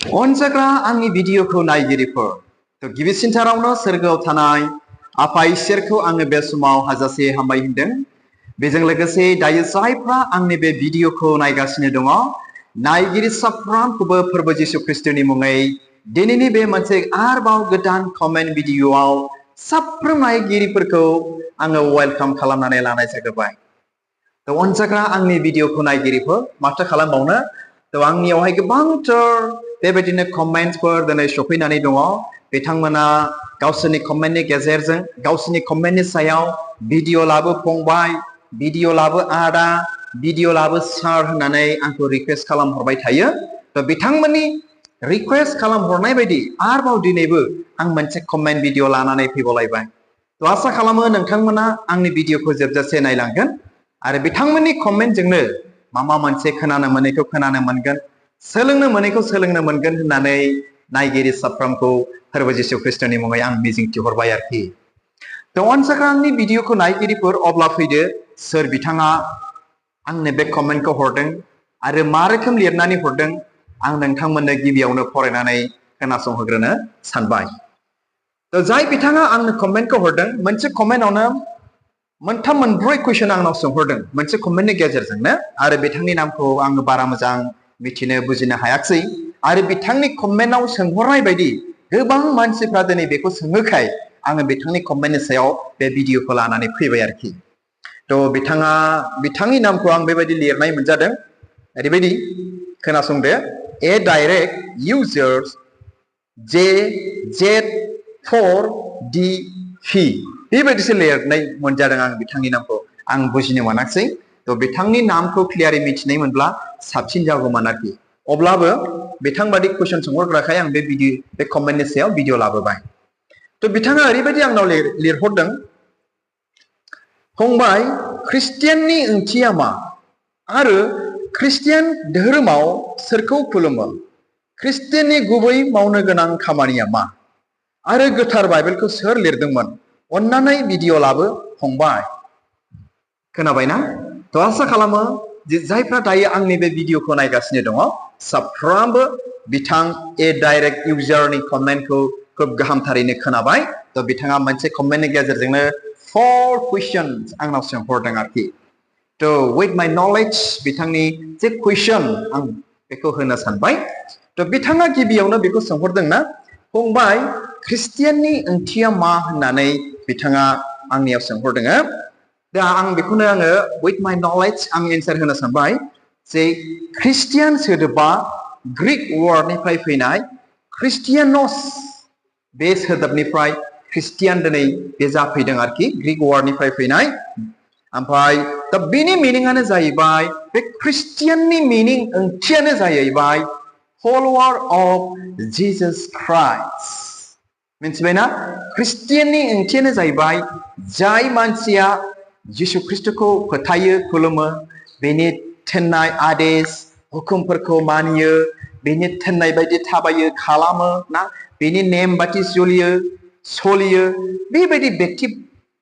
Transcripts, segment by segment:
अनजाग्रा आंनि भिडिअखौ नायगिरिफोर तो गिबिसिनथारावनो सोरगोआव थानाय आफा इसोरखौ आङो बे समाव हाजासे हामबाय होनदों। बेजों लोगोसे दायो जायफ्रा आंनि बे भिडिअखौ नायगासिनो दङ नायगिरि साफ्रोमखौबो फोरबो जिसु ख्रिस्टनि मुङै दिनैनि बे मोनसे आरोबाव गोदान कमेन्ट भिडिअआव साफ्रोम नायगिरिफोरखौ आङो वेलकाम खालामनानै लानाय जागोबाय। तो अनजाग्रा आंनि भिडिअखौ नायगिरिफोर माथो खालामबावनो तो आंनियावहाय गोबांथार बेबायदिनो कमेन्ट्सफोर दिनै सफैनानै दङ। बिथांमोना गावसोरनि कमेन्टनि गेजेरजों गावसोरनि कमेन्टनि सायाव भिडिअ लाबो फंबाय, भिडिअ लाबो आदा, भिडिअ लाबो सार होननानै आंखौ रिक्वेस्ट खालामहरबाय थायो। तो बिथांमोननि रिक्वेस्ट खालामहरनाय बायदि आरोबाव दिनैबो आं मोनसे कमेन्ट भिडिअ लानानै फैबावलायबाय। तो आसा खालामो नोंथांमोना आंनि भिडिअखौ जोबजासे नायलांगोन आरो बिथांमोननि कमेन्टजोंनो माबा मोनसे खोनानो मोनैखौ खोनानो मोनगोन, सोलोंनो मोनैखौ सोलोंनो मोनगोन होननानै नायगिरि साफ्रोमखौ फोरबो जिसु ख्रिस्टनि मुङै आं मिजिंथिहरबाय आरोखि। तो अनजाग्रा आंनि भिडिअखौ नायगिरिफोर अब्ला फैदो सोर बिथाङा आंनो बे कमेन्टखौ हरदों आरो मा रोखोम लिरनानै हरदों आं नोंथांमोननो गिबियावनो फरायनानै खोनासंहोग्रोनो सानबाय। तो जाय बिथाङा आंनो कमेन्टखौ हरदों मोनसे कमेन्टआवनो मोनथाम मोनब्रै कुइसन आंनाव सोंहरदों मोनसे कमेन्टनि गेजेरजोंनो आरो बिथांनि नामखौ आङो बारा मोजां मिथिनो बुजिनो हायाखै आरो बिथांनि कमेन्टआव सोंहरनाय बायदि गोबां मानसिफ्रा दिनै बेखौ सोङोखाय आङो बिथांनि कमेन्टनि सायाव बे भिडिअखौ लानानै फैबाय आरोखि। तो बिथांनि नामखौ आं बेबायदि लिरनाय मोनजादों ओरैबायदि खोनासंदो ए डाइरेक्ट इउजार्स JZ4DP बेबायदिसो लिरनाय मोनजादों आं बिथांनि नामखौ आं बुजिनो मोनाखै। तो बिथांनि नामखौ क्लियारै मिथिनाय मोनब्ला साबसिन जागौमोन आरोखि। अब्लाबो बिथांबादि कुइसन सोंहरग्राखाय आं बे कमेन्टनि सायाव भिडिअ लाबोबाय। तो बिथाङा ओरैबायदि आंनाव लिरहरदों फंबाय ख्रिस्टियाननि ओंथिया मा आरो ख्रिस्टियान धोरोमाव सोरखौ खुलुमो, ख्रिस्टियाननि गुबै मावनो गोनां खामानिया मा आरो गोथार बाइबेलखौ सोर लिरदोंमोन अन्नानै भिडिअ लाबो फंबाय। खोनाबायना? तो आसा खालामो जे जायफ्रा दायो आंनि बे भिडिअखौ नायगासिनो दङ साफ्रोमबो बिथां ए डाइरेक्ट इउजारनि कमेन्टखौ खोब गाहामथारैनो खोनाबाय। तो बिथाङा मोनसे कमेन्टनि गेजेरजोंनो 4 कुइसन्स आंनाव सोंहरदों आरोखि। तो विथ माय नलेज बिथांनि जे कुइसन आं बेखौ होनो सानबाय। तो बिथाङा गिबियावनो बेखौ सोंहरदोंना फंबाय ख्रिस्टियाननि ओंथिया मा होननानै बिथाङा आंनियाव सोंहरदों। दा आं बेखौनो आङो विथ माय नलेज आं एन्सार होनो सानबाय जे ख्रिस्टियान सोदोबा ग्रीक वार्डनिफ्राय फैनाय ख्रिस्टियानस बे सोदोबनिफ्राय ख्रिस्टियान दिनै बे जाफैदों आरोखि ग्रीक वार्डनिफ्राय फैनाय। ओमफ्राय दा बेनि मिनिंआनो जाहैबाय बे ख्रिस्टियाननि मिनिं ओंथियानो जाहैबाय फलोवार अफ जिसास क्राइस्ट। मिथिबायना? ख्रिस्टियाननि ओंथियानो जाहैबाय जाय मानसिया जिसु ख्रिस्टखौ फोथायो खुलुमो, बेनि थिननाय आदेश हुकुमफोरखौ मानियो, बेनि थिननाय बायदि थाबायो खालामो ना, बेनि नेम बायदि सोलियो बेबायदि व्यक्ति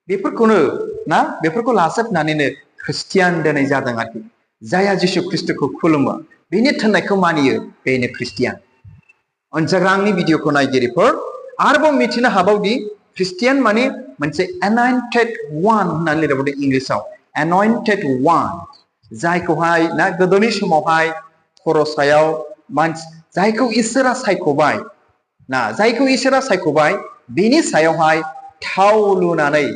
बेफोरखौनो ना बेफोरखौ लाजोबनानैनो ख्रिस्टियान दिनै जादों आरोखि। जायहा जिसु ख्रिस्टखौ खुलुमो बेनि थिननायखौ मानियो बेनो ख्रिस्टियान। अनजाग्रा आंनि भिडिअखौ नायगिरिफोर आरोबाव मिथिनो हाबावदि ख्रिस्टियान माने मोनसे एन'इन्टेड वान होननानै लिरबावदों इंलिसाव एन'इन्टेड वान जायखौहाय ना गोदोनि समावहाय खर' सायाव जायखौ इसोरा सायख'बाय ना जायखौ इसोरा सायख'बाय बेनि सायावहाय थाव लुनानै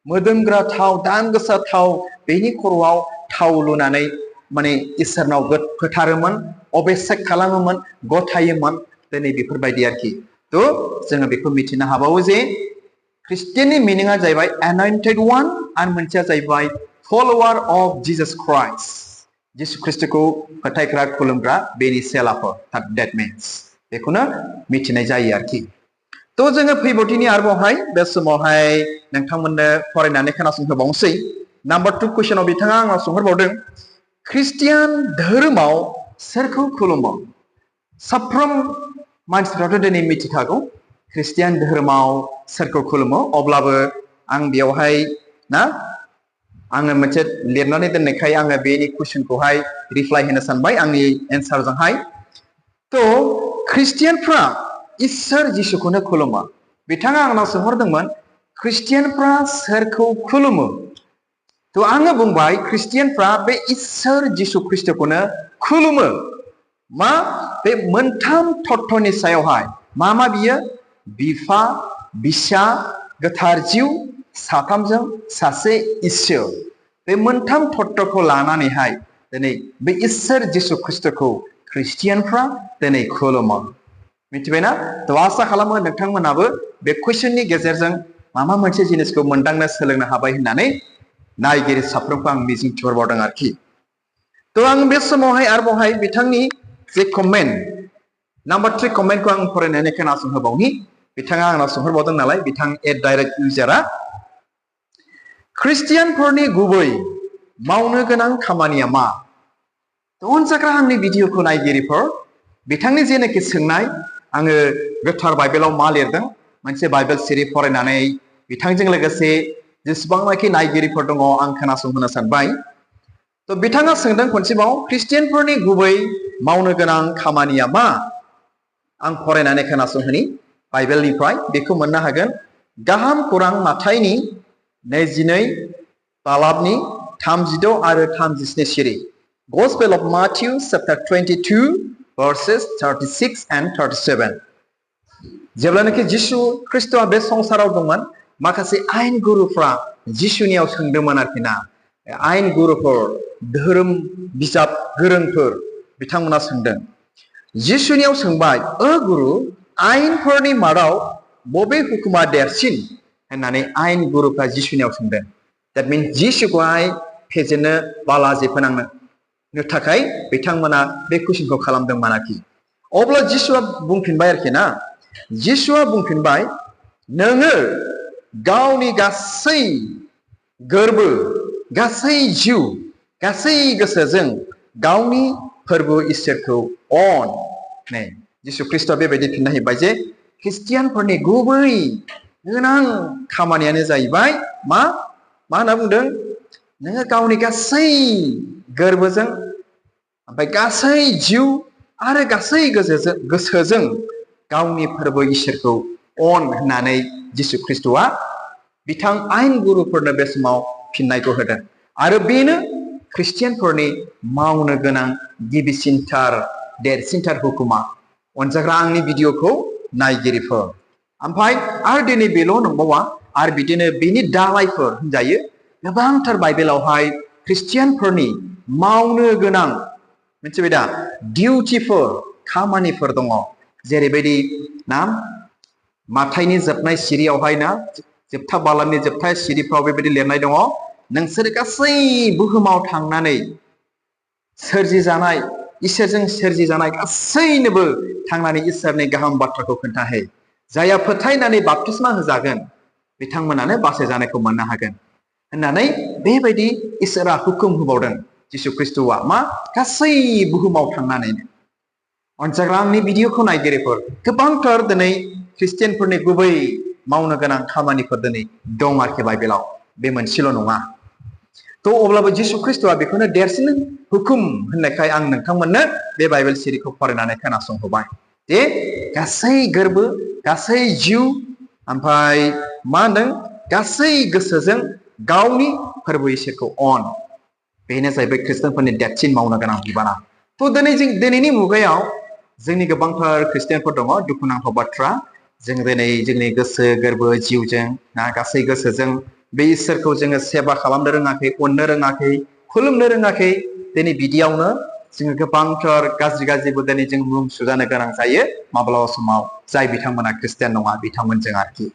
मोदोमग्रा थाव दाम गोसा थाव बेनि खर'आव थाव लुनानै माने इसोरनाव फोथारोमोन, अभिषेक खालामोमोन, गथायोमोन दिनै बेफोरबायदि आरोखि। तो जोङो बेखौ मिथिनो हाबावो जे ख्रिस्टियाननि मिनिंआ जाहैबाय एन'इन्टेड वान आरो मोनसेया जाहैबाय फलोवार अफ जिसास क्राइस्ट जिसु ख्रिस्टखौ फोथायग्रा खुलुमग्रा बेनि सेलाफोर डेट मिन्स बेखौनो मिथिनाय जायो आरोखि। तो जोङो फैबावदिनि आरोबावहाय बे समावहाय नोंथांमोननो फरायनानै खोनासंहोबावनोसै। नाम्बार 2 कुइसनाव बिथाङा आंनाव सोंहरबावदों ख्रिस्टियान धोरोमाव सोरखौ खुलुमो? साफ्रोम मानसिफ्राथ' दिनै मिथिखागौ ख्रिस्टियान धोरोमाव सोरखौ खुलुमो, अब्लाबो आं बेयावहाय ना आङो मोनसे लिरनानै दोननायखाय आङो बेनि कुइसनखौहाय रिप्लाइ होनो सानबाय आंनि एन्सारजोंहाय। तो ख्रिस्टियानफ्रा इसोर जिसुखौनो खुलुमो। बिथाङा आंनाव सोंहरदोंमोन ख्रिस्टियानफ्रा सोरखौ खुलुमो? तो आङो बुंबाय ख्रिस्टियानफ्रा बे इसोर जिसु ख्रिस्टखौनो खुलुमो। मा बे मोनथाम तत्वनि सायावहाय मा बियो? बिफा, बिसा, गोथार जिउ साथामजों सासे इसोर। बे मोनथाम तत्वखौ लानानैहाय दिनै बे इसोर जिसु ख्रिस्टखौ ख्रिस्टियानफ्रा दिनै खुलुमो। मिथिबायना? तो आसा खालामो नोंथांमोनाबो बे कुइसननि गेजेरजों माबा मोनसे जिनिसखौ मोनदांनो सोलोंनो हाबाय होननानै नायगिरि साफ्रोमखौ आं मिजिं थिहरबावदों आरोखि। तो आं बे समावहाय आरोबावहाय बिथांनि जे कमेन्ट नाम्बार 3 कमेन्टखौ आं फरायनानै खोनासंहोबावनि। बिथाङा आंनाव सोंहरबावदों नालाय, बिथां डाइरेक्ट इउजारा ख्रिस्टियानफोरनि गुबै मावनो गोनां खामानिया मा? अनजाग्रा आंनि भिडिअखौ नायगिरिफोर, बिथांनि जेनाखि सोंनाय, आङो गोथार बाइबेलाव मा लिरदों मोनसे बाइबेल सिरि फरायनानै बिथांजों लोगोसे जेसेबांनाखि नायगिरिफोर दङ आं खोनासंहोनो सानबाय। तो बिथाङा सोंदों खनसेबाव ख्रिस्टियानफोरनि गुबै मावनो गोनां खामानिया मा? आं फरायनानै खोनासंहोनि बाइबेलनिफ्राय। बेखौ मोननो हागोन गाहाम खौरां माथाइनि 22 बालाबनि 36 आरो 37 सिरि। Gospel of Matthew chapter 22 verses 36 and 37। जेब्लानाखि जिसु ख्रिस्टआ बे संसाराव दंमोन, माखासे आयेन गुरुफ्रा जिसुनियाव सोंदोंमोन आरोखि ना। आयेन गुरुफोर, धोरोम बिजाब गोरोंफोर बिथांमोना सोंदों। जिसुनियाव सोंबाय, गुरु, आयेनफोरनि मादाव बबे हुकुमा देरसिन होननानै आयेन गुरुफ्रा जिसुनियाव सोंदों। That means जिसुखौहाय फेजेननो बालाजि फोनांनो थाखाय बिथांमोना बे कुइसनखौ खालामदोंमोन आरोखि। अब्ला जिसुआ बुंफिनबाय आरोखि ना। जिसुआ बुंफिनबाय, नोङो गावनि गासै गोर्बो, गासै जिउ, गासै गोसोजों गावनि फोरबो इसोरखौ अन। नै जिसु ख्रिस्टआ बेबायदि फिननाय होबाय जे ख्रिस्टियानफोरनि गुबै गोनां खामानियानो जाहैबाय मा होनना बुंदों? नोङो गावनि गासै गोर्बोजों, ओमफ्राय गासै जिउ आरो गासै गोसोजों गावनि फोरबो इसोरखौ अन होननानै जिसु ख्रिस्टआ बिथां आयेन गुरुफोरनो बे समाव फिननायखौ होदों। आरो बेनो ख्रिस्टियानफोरनि मावनो गोनां गिबिसिनथार देरसिनथार हुकुमा। अनजाग्रा आंनि भिडिअखौ नायगिरिफोर, ओमफ्राय आरो दिनै बेल' नंबावा, आरो बिदिनो बेनि दालायफोर होनजायो गोबांथार बाइबेलावहाय ख्रिस्टियानफोरनि मावनो गोनां मिथिबाय दा डिउटिफोर, खामानिफोर दङ। जेरैबायदि ना माथाइनि जोबनाय सिरियावहाय ना, जोबथा बालामनि जोबथा सिरिफ्राव बेबायदि लिरनाय दङ, नोंसोर गासै बुहुमाव थांनानै सोरजिजानाय, इसोरजों सोरजिजानाय गासैनोबो थांनानै इसोरनि गाहाम बाथ्राखौ खोन्थाहै। जायहा फोथायनानै बाप्तिस्मा होजागोन बिथांमोनानो बासायजानायखौ मोननो हागोन होननानै बेबायदि इसोरा हुकुम होबावदों। जिसु ख्रिस्टआ मा गासै बुहुमाव थांनानैनो। अनजाग्रा आंनि भिडिअखौ नायगिरिफोर, गोबांथार दिनै ख्रिस्टियानफोरनि गुबै मावनो गोनां खामानिफोर दिनै दं आरोखि बाइबेलाव, बे मोनसेल' नङा। तो अब्लाबो जिसु ख्रिस्टआ बेखौनो देरसिन हुकुम होननायखाय आं नोंथांमोननो बे बाइबेल सिरिखौ फरायनानै खोनासंहोबाय जे गासै गोर्बो, गासै जिउ, ओमफ्राय मा होनदों गासै गोसोजों गावनि फोरबो इसोरखौ अन। बेनो जाहैबाय ख्रिस्टियानफोरनि देरसिन मावनो गोनां बिबाना। तो दिनैनि मुगायाव जोंनि गोबांथार ख्रिस्टियानफोर दङ, दुखुनांथाव बाथ्रा, जों दिनै जोंनि गोसो गोर्बो जिउजों ना गासै गोसोजों बे इसोरखौ जोङो सेबा खालामनो रोङाखै, अननो रोङाखै, खुलुमनो रोङाखै। दिनै बिदियावनो जोङो गोबांथार गाज्रिबो दिनै जों मुं सुजानो गोनां जायो माब्लाबा समाव, जाय बिथांमोना ख्रिस्टियान नङा बिथांमोनजों आरोखि।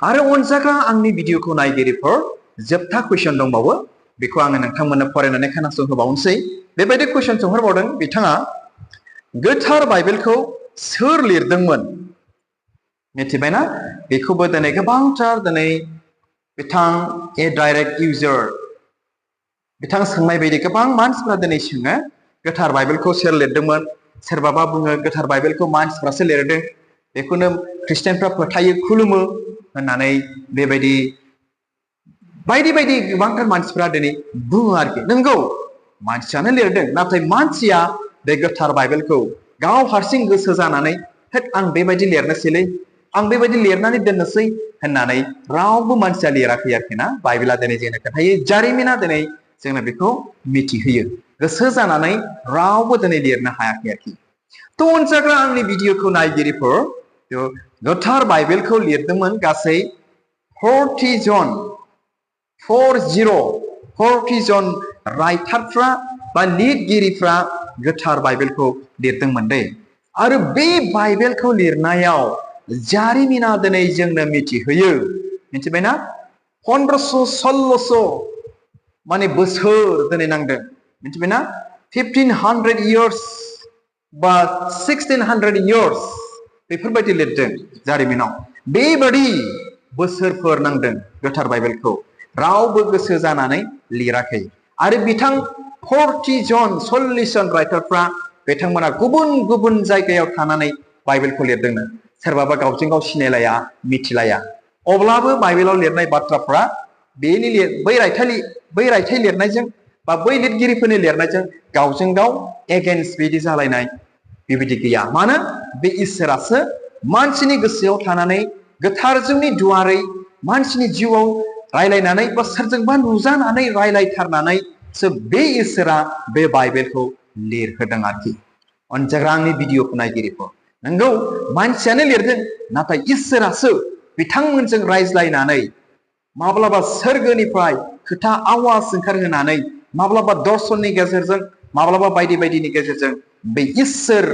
आरो अनजाग्रा आंनि भिडिअखौ नायगिरिफोर, जोबथा कुइसन दंबावो, बेखौ आङो नोंथांमोननो फरायनानै खोनासंहोबावनोसै। बेबायदि कुइसन सोंहरबावदों बिथाङा, गोथार बाइबेलखौ सोर लिरदोंमोन? मिथिबायना? बेखौबो दिनै गोबांथार दिनै बिथां डाइरेक्ट इउजार बिथां सोंनाय बायदि गोबां मानसिफ्रा दिनै सोङो गोथार बाइबेलखौ सोर लिरदोंमोन? सोरबाबा बुङो गोथार बाइबेलखौ मानसिफ्रासो लिरदों, बेखौनो ख्रिस्टियानफ्रा फोथायो, खुलुमो होननानै बेबायदि बायदि गोबांथार मानसिफ्रा दिनै बुङो आरोखि। नंगौ, मानसियानो लिरदों, नाथाय मानसिया बे गोथार बाइबेलखौ गाव हारसिं गोसो जानानै हेट आं बेबायदि लिरनोसैलै आं बेबायदि लिरनानै दोननोसै होननानै रावबो मानसिया लिराखै आरोखि ना बाइबेला दिनै जोंनो खोन्थायो जारिमिना दिनै जोंनो बेखौ मिथिहोयो गोसो जानानै रावबो दिनै लिरनो हायाखै आरोखि थ' अनसायग्रा आंनि भिडिअखौ नायगिरिफोर गोथार बाइबेलखौ लिरदोंमोन गासै 40 जन राइटारफ्रा बा लिरगिरिफ्रा गोथार बाइबेलखौ लिरदोंमोन दै आरो बे बाइबेलखौ लिरनायाव जारिमिना दिनै जोंनो मिथिहोयो मिथिबायना 1500-1600 माने बोसोर दिनै नांदों मिथिबायना 1500 years बा 1600 years बेफोरबायदि लिरदों जारिमिनाव बेबादि बोसोरफोर नांदों गोथार बाइबेलखौ रावबो गोसो जानानै लिराखै आरो बिथां 40 जन राइटारफ्रा बिथांमोना गुबुन गुबुन जायगायाव थानानै बाइबेलखौ लिरदोंनो सोरबाबा गावजों गाव सिनायलाया मिथिलाया अब्लाबो बाइबेलाव लिरनाय बाथ्राफ्रा बै रायथाइ लिरनायजों बा बै लिरगिरिफोरनि लिरनायजों गावजों गाव एगेन्स्ट बिदि जालायनाय बेबायदि गैया मानो बे इसोरासो मानसिनि गोसोआव थानानै गोथारजोंनि दुवारै मानसिनि जिउआव रायलायनानै बा सोरजोंबा नुजानानै रायलायथारनानैसो बे इसोरा बे बाइबेलखौ लिरहोदों आरोखि अनजाग्रा आंनि भिडिअखौ नायगिरिफोर नंगौ मानसियानो लिरदों नाथाय इसोरासो बिथांमोनजों रायज्लायनानै माब्लाबा सोरगोनिफ्राय खोथा आवाज ओंखारहोनानै माब्लाबा दर्शननि गेजेरजों माब्लाबा बायदि बायदिनि गेजेरजों बे इसोर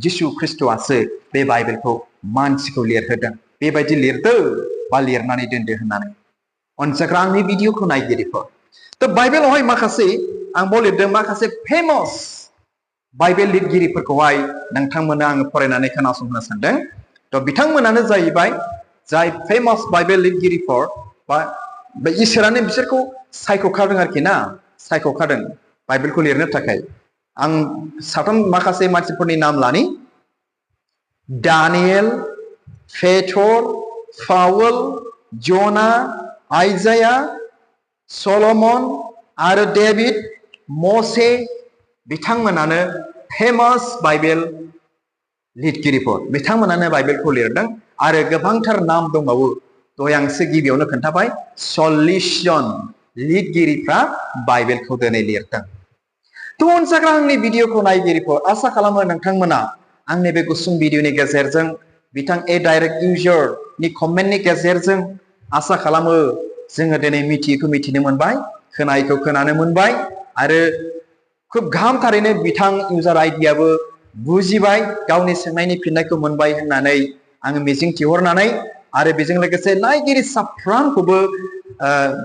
जिसु ख्रिस्ट'आसो बे बाइबेलखौ मानसिखौ लिरहोदों बेबायदि लिरदो बा लिरनानै दोनदो होननानै अनजाग्रा आंनि भिडिअखौ नायगिरिफोर थ' बाइबेलावहाय माखासे आं लिरदों माखासे फेमास बाइबेल लिरगिरिफोरखौहाय नोंथांमोननो आङो फरायनानै खोनासंहोनो सानदों थ' बिथांमोनानो जाहैबाय जाय फेमास बाइबेल लिरगिरिफोर बा इसोरानो बिसोरखौ सायख'खादों आरोखि ना सायख'खादों बाइबेलखौ लिरनो थाखाय आं साथाम माखासे मानसिफोरनि नाम लानि दानियेल पेटर पाउल ज'ना आइजाया सल'मन आरो डेभिड मसे बिथांमोनानो फेमास बाइबेल लिरगिरिफोर बिथांमोनानो बाइबेलखौ लिरदों आरो गोबांथार नाम दंबावो दहाय आं गिबियावनो खोन्थाबाय 40 जन लिरगिरिफ्रा बाइबेलखौ दिनै लिरदों थ' अनजाग्रा आंनि भिडिअखौ नायगिरिफोर आसा खालामो नोंथांमोना आंनि बे गुसुं भिडिअनि गेजेरजों बिथां डाइरेक्ट इउजारनि कमेन्टनि गेजेरजों आसा खालामो जोङो दिनै मिथियैखौ मिथिनो मोनबाय खोनायैखौ खोनानो मोनबाय आरो खुब गाहामथारैनो बिथां इउजार आइडियाबो बुजिबाय गावनि सोंनायनि फिननायखौ मोनबाय होननानै आङो मिजिं थिहरनानै आरो बेजों लोगोसे नायगिरि साफ्रोमखौबो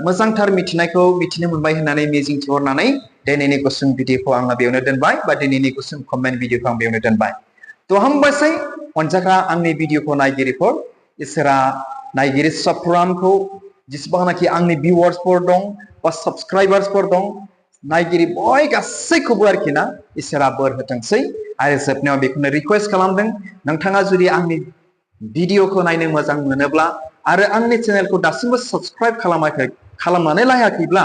मोजांथार मिथिनायखौ मिथिनो मोनबाय होननानै मिजिं थिहरनानै दिनैनि गुसुं भिडिअखौ आङो बेयावनो दोनबाय बा दिनैनि गुसुं कमेन्ट भिडिअखौ आं बेयावनो दोनबाय थ' हामबायसै अनजाग्रा आंनि भिडिअखौ नायगिरिफोर इसोरा नायगिरि साफ्रोमखौ जेसेबांनाखि आंनि भिउवार्सफोर दं बा साबस्क्राइबार्सफोर दं नायगिरि बय गासैखौबो आरोखि ना इसोरा बोर होथोंसै आरो जोबनायाव बेखौनो रिकुवेस्ट खालामदों नोंथाङा जुदि आंनि भिडिअखौ नायनो मोजां मोनोब्ला आरो आंनि चेनेलखौ दासिमबो साबस्क्राइब खालामनानै लायाखैब्ला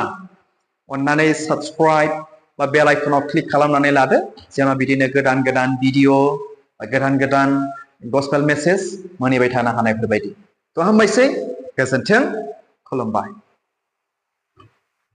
अन्नानै साबस्क्राइब बा बेल आइकनाव क्लिक खालामनानै लादो जेन' बिदिनो गोदान गोदान भिडिअ गोदान गोदान गस्पेल मेसेज मोनहैबाय थानो हानायफोरबायदि थ' हामबायसै गोजोन्थों खुलुमबाय